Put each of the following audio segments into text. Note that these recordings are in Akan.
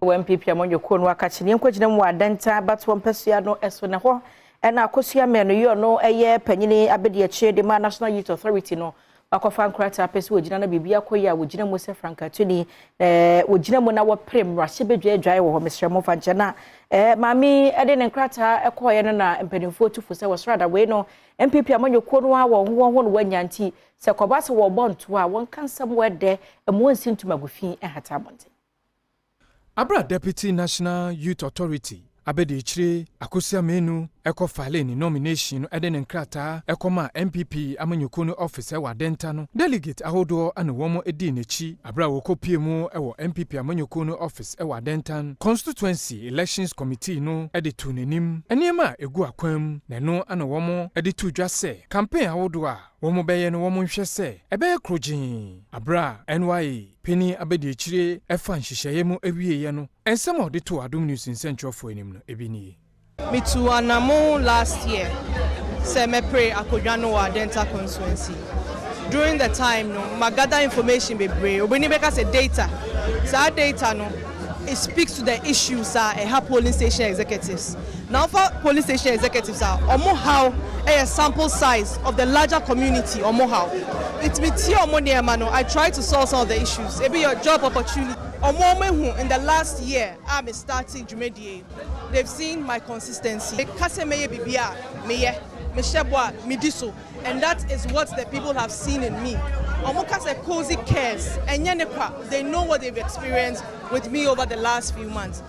Wɔ NPP amanyɔkuo no akakye ne nkɔgyina mu wɔ Adenta abatoɔ mpasua no so na hɔ ɛna Akosua Mmienu yi, ɔno ɛyɛ panyini abɛdi de ma National Youth Authority no, wakɔfa nkrataa pɛ sɛ wɔgyina na biribi akɔ yi a wɔgyina mu sɛ frankatoni, wɔgyina mu na wɔpere mmarahyɛbadwa adwae wɔ hɔ. Mesrɛ mo fa nkyɛn na maame de ne nkrataa kɔɔeɛ no na mpanimfoɔ tu fo sɛ wɔsoro adawei no NPP amanyɔkuo no a wɔn ho wɔn ho no wɔanya, nti sɛ kɔba sɛ wɔbɔ nto a, wɔnka nsɛm wɔɛdɛ ɛmo nsi ntoma fi ɛhata abɔnten. Abra Deputy National Youth Authority abɛdi Akosua Menu ɛkɔ file ne nomination no, ɛde ne nkrataa ɛkɔma NPP amanyɔkuo no office ɛwɔ Adenta no, delegate ahodoɔ ana wɔn di n'akyi. Abere a wɔkɔpie mu ɛwɔ NPP amanyɔkuo no office ɛwɔ Adenta no, Constituency Elections Committee no ɛde to n'anim nneɛma a egu akwan mu, na ɛno ana wɔn ɛde to dwa sɛ campaign ahodoɔ a wɔn bɛyɛ no, wɔn nhwɛ sɛ ɛbɛyɛ korogyen. Abere a NYA panyin abɛdi akyire ɛfa nhyehyɛeɛ mu awieeɛ no, nsɛm a ɔde to Adom News nsɛntwerɛfoɔ anim no ebi nie. Mitu anamo last year sɛ mɛpere akonnwa no wɔ Adenta constituency. During the time no, ma gather information bebree. Obìnrin bɛka sɛ data. Saa data no, it speaks to the issues a ɛha polling station executives. Na ɔfa polling station executives a ɔmo haw ɛyɛ sample size of the larger community ɔmo haw. Nti tie ɔmo nneɛma no, I try to solve some of the issues. Ebi yɛ job opportunity. Ɔmo ehu in the last year a me starting dwumadie, they've seen my consistency. Kasa mɛyɛ bibi a meyɛ, mehyɛ bɔ a medi so, and that is what the people have seen in me. Ɔmo kasa Kosi cares, ɛnyɛ ne kwa. They know what they've experienced with me over the last few months.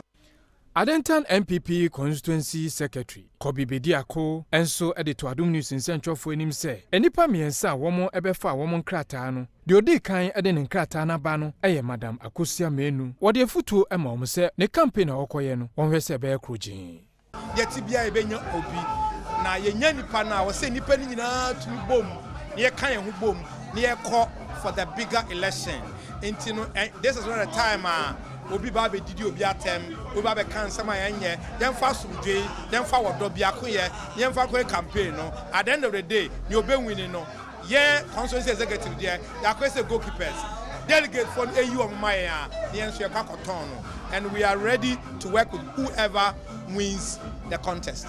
Adentan NPP Constituency Secretary Kɔbi Bediako nso de to Adom News nsɛntwerɛfoɔ anim sɛ nnipa mmiɛnsa a wɔn bɛfa wɔn nkrataa no, deɛ ɔdii kan de ne nkrataa no aba no yɛ Madam Akosua Menu. Wɔde afutuo ma wɔn sɛ ne campaign a wɔkɔyɛ no, wɔnhwɛ sɛ ɛbɛyɛ koro gyee. Yɛte bia yɛbɛnya obi na yɛnya nipa no a wɔsɛ nipa no nyinaa tumi bom na yɛka yɛn ho bom na yɛkɔ for the bigger election. Nti no this is not the time a obi ba abɛdidi obi atɛm, obi ba abɛka nsɛm a yɛnyɛ. Yɛmfa asomdwe, yɛmfa wɔdɔ biako yɛ, yɛmfa kɔyɛ campaign no. At the end of the day, nea obɛwin no, yɛn constituency executive deɛ, yɛakɔyɛ sɛ goalkeepers. Delegate foɔ no eyi wɔn ma yɛn a, ne yɛn nso yɛkɔ akɔtɔn no, and we are ready to work with whoever wins the contest.